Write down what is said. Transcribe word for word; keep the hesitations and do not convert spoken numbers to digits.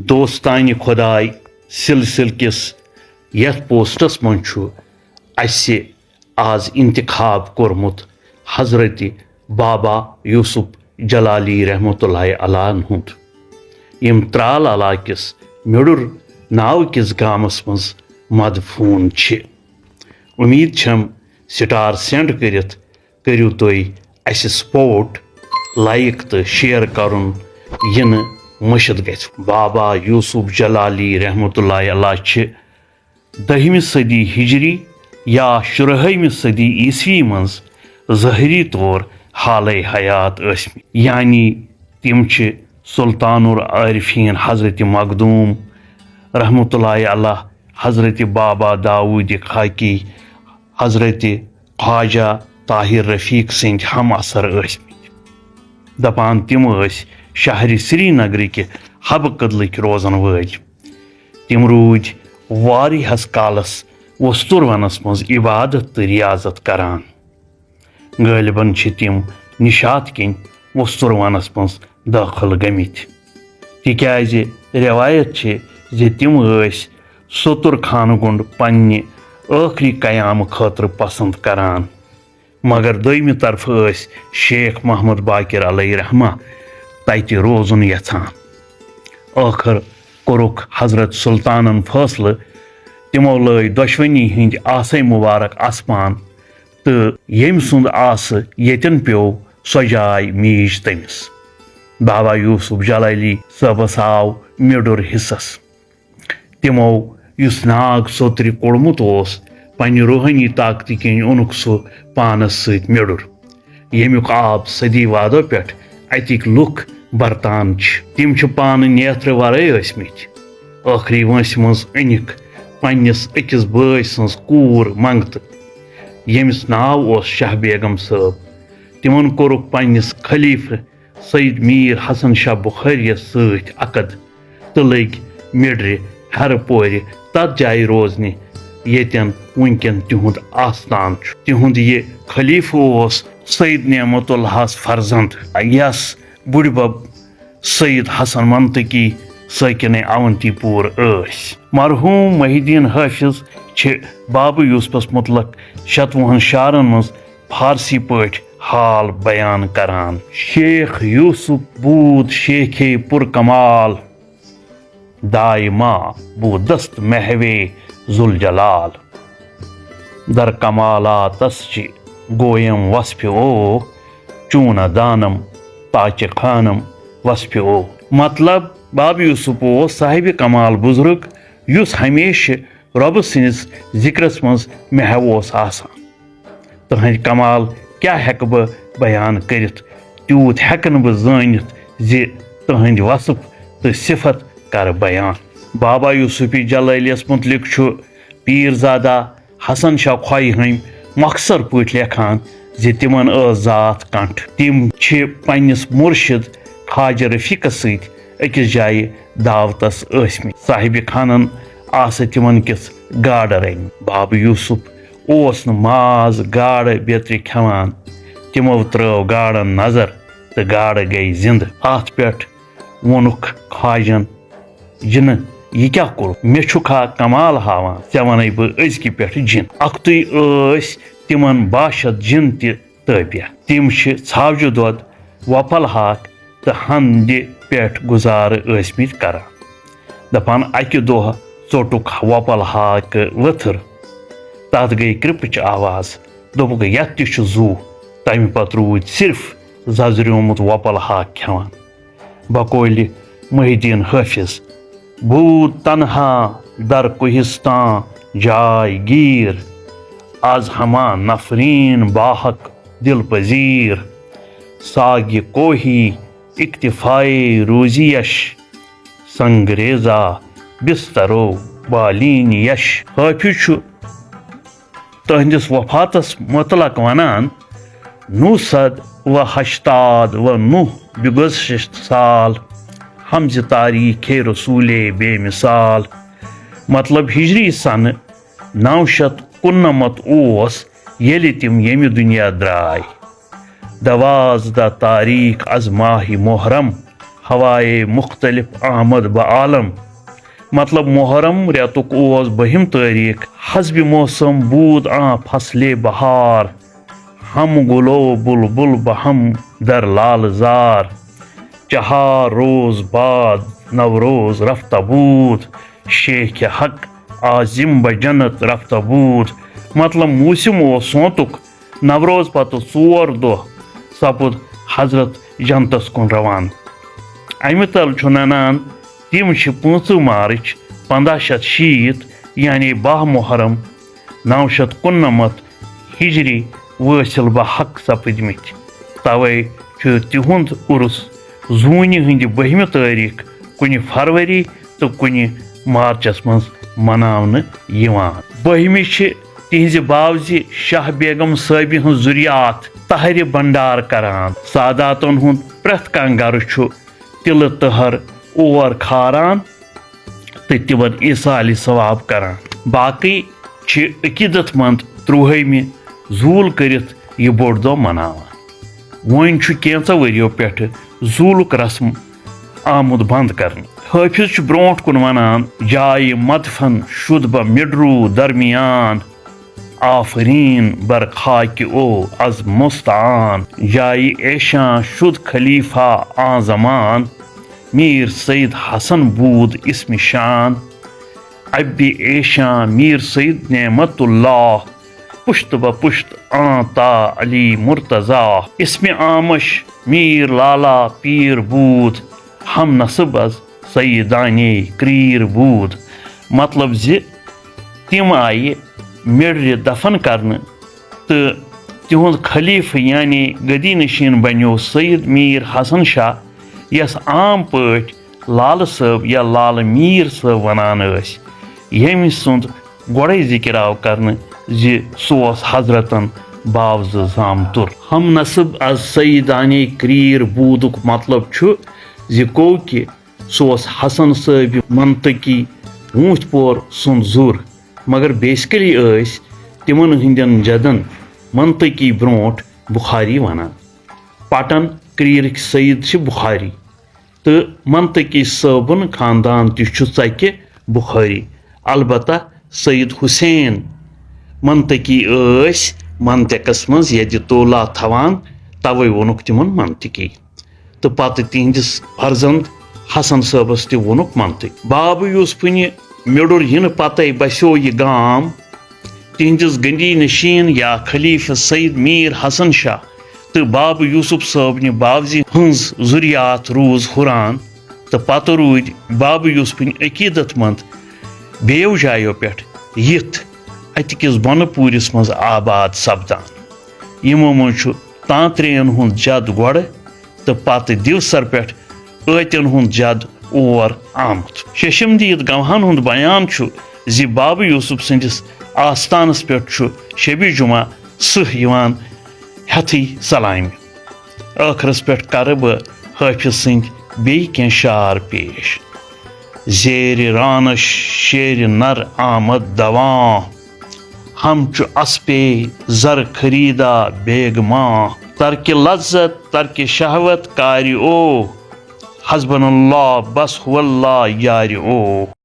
دوستانہِ خۄداے سلسلہٕ کِس یتھ پوسٹس منٛز چھُ اسہِ آز انتخاب کوٚرمُت حضرت بابا یوسف جلالی رحمتہ اللہ علیہ ہُنٛد، یِم ترال علاقس میڈُر ناو کِس گامس منٛز مدفون چھِ۔ امید چھم سٹار سینڈ کٔرِتھ کٔرِو تُہۍ اسہِ سپورٹ، لائک تہٕ شیئر کرُن یہِ نہٕ مٔشِتھ گژھِ۔ بابا یوسف جلالی رحمتہ اللہ علیہ چھِ دٔہمہِ صدی ہجری یا شُرہٲیمہِ صدی عیسوی منٛز ظٲہری طور حالے حیات ٲسمٕتۍ، یعنی تِم چھِ سلطان العارفین حضرت مخدوم رحمتہ اللہ علیہ، حضرت بابا داؤد خاکی، حضرت خواجہ طاہر رفیق سٕنٛدۍ ہم عصر ٲسمٕتۍ۔ دپان تِم ٲسۍ شہرِ سری نگرٕکہِ حبہٕ کدلٕکۍ روزن وٲلۍ۔ تِم روٗدۍ واریاہس کالس وستور ونس منٛز عبادت تہٕ ریاضت کران۔ غٲلباً چھِ تِم نشاط کِنۍ وستور ونس منٛز دٲخل گٔمٕتۍ، تِکیازِ رٮ۪وایت چھِ زِ تِم ٲسۍ ستر خانہٕ گُنٛڈ پننہِ ٲخری قیامہٕ خٲطرٕ پسنٛد کران، مگر دوٚیمہِ طرفہٕ ٲسۍ شیخ محمد باقر علیہ رحمہ تتہِ روزُن یژھان۔ ٲخٕر کوٚرُکھ حضرت سلطانن فٲصلہٕ، تِمو لٲے دۄشوٕنی ہٕنٛدۍ آسے مبارک آسمان تہٕ ییٚمۍ سُنٛد آسہٕ ییٚتٮ۪ن پیوٚو، سۄ جاے میٖج تٔمِس۔ بابا یوسف جلالی صٲبس آو میڈُر حصس۔ تِمو یُس ناگ سوٚترِ کوٚڑمُت اوس، پننہِ روحٲنی طاقتہٕ کِنۍ اوٚنُکھ سُہ پانس سۭتۍ میڈُر، ییٚمیُک آب صدی وادو پٮ۪ٹھ اتِکۍ لُکھ برتان چھِ۔ تِم چھِ پانہٕ نیترٕ ورٲے ٲسمٕتۍ۔ ٲخری وٲنٛسہِ منٛز أنِکھ پننِس أکِس بٲے سٕنٛز کوٗر منٛگتہٕ، ییٚمِس ناو اوس شاہ بیگم صٲب۔ تِمن کوٚرُکھ پننِس خلیفہٕ سید میر حسن شاہ بخاریَس سۭتۍ عقد تہٕ لٔگۍ میڈرِ ہرٕ پورِ تتھ جایہِ روزنہِ، ییٚتٮ۪ن وٕنکٮ۪ن تِہُنٛد آستان چھُ۔ تِہُنٛد یہِ خلیفہٕ اوس سید نعمت اللہَس فرزند، یَس بُڈِبب سید حسن منطقی سٲکِنٕے اونتی پور ٲسۍ۔ مرحوم محی الدین حافظ چھِ بابہٕ یوسفس متعلق شتوُہن شعرن منٛز فارسی پٲٹھۍ حال بیان کران۔ شیخ یوسف بود شیخے پر کمال، دائما بودست محوِ ذوالجلال۔ در کمالاتس چہ گویم وصف او، چونہ دانم تاچہ خانم وصف او۔ مطلب، باب یوسف اوس صاحب کمال بزرگ، یُس ہمیشہ رۄبہٕ سٕنٛدِس ذِکرَس منٛز محو اوس آسان۔ تُہنٛدۍ کمال کیٛاہ ہٮ۪کہٕ بہٕ بیان کٔرِتھ؟ تیوٗت ہٮ۪کہٕ نہٕ بہٕ زٲنِتھ زِ تُہنٛدۍ وصف تہٕ صفت کرٕ بیان۔ بابا یوسف جلٲلیَس مُتعلِق چھُ پیٖر زادہ حسن شاہ کھویہِ ہٕنٛدۍ مۄخصر پٲٹھۍ لیکھان زِ تِمن ٲس ذات کنٹھ۔ تِم چھِ پننِس مُرشِد خواجہ رفیقس سۭتۍ أکِس جایہِ دعوتس ٲسمٕتۍ۔ صاحب خانن آسہٕ تِمن کِژھ گاڈٕ رٔنۍ۔ بابہٕ یوسف اوس نہٕ ماز، گاڈٕ بیترِ کھٮ۪وان۔ تِمو ترٲو گاڈن نظر تہٕ گاڈٕ گٔیہِ زِندٕ۔ اتھ پٮ۪ٹھ ووٚنُکھ خواجن، "جِنہٕ، یہِ کیٛاہ کوٚرُکھ؟ مےٚ چھُکھا کمال ہاوان؟ ژےٚ ونے بہٕ أزکہِ پٮ۪ٹھٕ جِن۔" اکھتُے ٲسۍ تِمن باہ شتھ جِن تہِ تابع۔ تِم چھِ ژھاوجہِ دۄد، وۄپل ہاکھ تہٕ ہندِ پٮ۪ٹھ گُزارٕ ٲسمٕتۍ کران۔ دپان، اکہِ دۄہ ژوٚٹُکھ وۄپل ہاکہٕ ؤتھٕر۔ تتھ گٔیہِ کرپٕچ آواز۔ دوٚپُکھ، "یتھ تہِ چھُ زُو۔" تمہِ پتہٕ روٗدۍ صرف ززریومُت وۄپل ہاکھ کھٮ۪وان۔ بقولِ محی الدین حافظ، بود تنہا در کوہستان جای گیر، از ہما نفرین باہک دل پذیر۔ ساگِ کوہی اکتفائے روزیش، سنگریزا بسترو بالین یش۔ حافظ چھُ تہنٛدِس وفاتس متعلق ونان، نو صد و ہشتاد و نو بگذشت سال، ہم ز تاریخ رسول بے مثال۔ مطلب، ہجری سنہٕ نو شتھ کُننمتھ اوس ییٚلہِ تِم ییٚمہِ دُنیا درٛاے۔ دوازدہ تاریخ از ماہ محرم، ہوایے مختلف آمد بہ عالم۔ مطلب، محرم رٮ۪تُک اوس بٔہِم تٲریٖخ۔ حسبِ موسم بوٗد آ فصلِ بہار، ہم گُلو بلبل بہ ہم در لال زار۔ چہار روز بعد نوروز رفتہ بوٗد، شیخِ حق عازم بہ جنت رفتہ بوٗد۔ مطلب، موسم اوس سونتُک۔ نوروز پتہٕ ژور دۄہ سپُد حضرت جنتس کُن روان۔ امہِ تل چھُ ننان، تِم چھِ پٕنٛژٕہ مارچ پنٛداہ شیٚتھ شیٖتھ، یعنی باہ محرم نو شیٚتھ کُننمتھ ہجری وٲصل بہ حق سپٕدمٕتۍ۔ توے چھُ تِہُنٛد عرس زوٗنہِ ہٕنٛدِ بٔہمہِ تٲریٖخ کُنہِ فروری تہٕ کُنہِ مارچس منٛز مناونہٕ یِوان۔ بٔہمہِ چھِ تِہنٛزِ باوزِ شاہ بیگم صٲبہِ ہٕنٛز ذُریات تہرِ بنڈار کران۔ ساداتن ہُنٛد پرٛٮ۪تھ کانٛہہ گرٕ چھُ تِلہٕ تہر اور کھاران تہٕ تِمن ایٖصالِ ثواب کران۔ باقٕے چھِ عقیٖدت مند ترٛوہٲمہِ زوٗل کٔرِتھ یہِ بوٚڑ دۄہ مناوان۔ وۄنۍ چھُ کینٛژو ؤرِیو پٮ۪ٹھٕ زوٗلُک رسم آمُت بنٛد کرنہٕ۔ حٲفظ چھُ برٛونٛٹھ کُن وَنان، جایہِ مدفن شُد بہ مِڈروٗ درمیان، آفریٖن بر خاکہِ او از مستعان۔ جایہِ ایشاں شُد خلیفہ آن زمان، میٖر سید حسن بوٗد اسمِ شان۔ ابِ ایشاں میٖر سید نعمت اللہ، پُشت بہ پُشت آن تا علی مرتضیٰ۔ اسمِ آمش میٖر لالا پیٖر بوٗد، ہم نسب از سیدانے کریٖر بوٗد۔ مطلب زِ تِم آیہِ مِڈرِ دفن کرنہٕ تہٕ تِہُنٛد خلیفہٕ یعنی گدی نشین بنیو سید میٖر حسن شاہ، یس عام پٲٹھۍ لالہٕ صٲب یا لالہٕ میٖر صٲب ونان ٲسۍ، ییٚمہِ سُنٛد گۄڈَے ذِکِر آو کرنہٕ زِ سُہ اوس حضرتن باوزٕ زامتُر۔ ہم نسب از سیدانے کریٖر بوٗدُک مطلب چھُ زِ گوٚو کہِ سُہ اوس حسن صٲبہِ منطقی ووٗنٛتۍ پور سُنٛد زُر، مگر basically ٲسۍ تِمن ہٕنٛدٮ۪ن جدن منطقی برٛونٛٹھ بخاری ونان۔ پٹن کریٖرٕکۍ سید چھِ بخاری۔ تہٕ منطقی صٲبُن خاندان تہِ چھُ ژکہِ بخاری۔ البتہ سید حسین منطقی ٲسۍ منطقس منٛز یدِ تولا تھاوان، توے ووٚنُکھ تِمن منطقی۔ تہٕ پتہٕ تِہنٛدِس فرزند حسن صٲبس تہِ ووٚنُکھ منطق۔ بابہٕ یوسفنہِ مِڈُر یِنہٕ پتے بسیو یہِ گام۔ تِہنٛدِس گنڈی نشین یا خلیفہٕ سید میٖر حسن شاہ تہٕ بابہٕ یوسف صٲبنہِ باوزِ ہٕنٛز ذُریات روٗز ہُران تہٕ پتہٕ روٗدۍ بابہٕ یوسفٕنۍ عقیٖدت مند بیٚیو جایو پٮ۪ٹھ یِتھ اَتہِ کِس بۄنہٕ پوٗرِس منٛز آباد سپدان۔ یِمو منٛز چھُ تانترین ہُنٛد جد گۄڈٕ تہٕ پتہٕ دِوسر پٮ۪ٹھ ٲتٮ۪ن ہُنٛد جد اور آمُت۔ شیشم دِتھ گواہن ہُنٛد بیان چھُ زِ بابہٕ یوسف سٕنٛدِس آستانس پٮ۪ٹھ چھُ شبِ جمعہ سٕہہ یِوان ہٮ۪تھٕے سلامہِ۔ ٲخرس پٮ۪ٹھ کرٕ بہٕ حٲفظ سٕنٛدۍ بیٚیہِ کینٛہہ شعر پیش۔ زیرِ رانش شیرِ نر آمد دواں، ہم چُھ اسپے زر خریدا بیگماں۔ ترکِ لذت ترکِ شہوت کارِ او، حسبن اللہ بس ہو اللہ یارِ او۔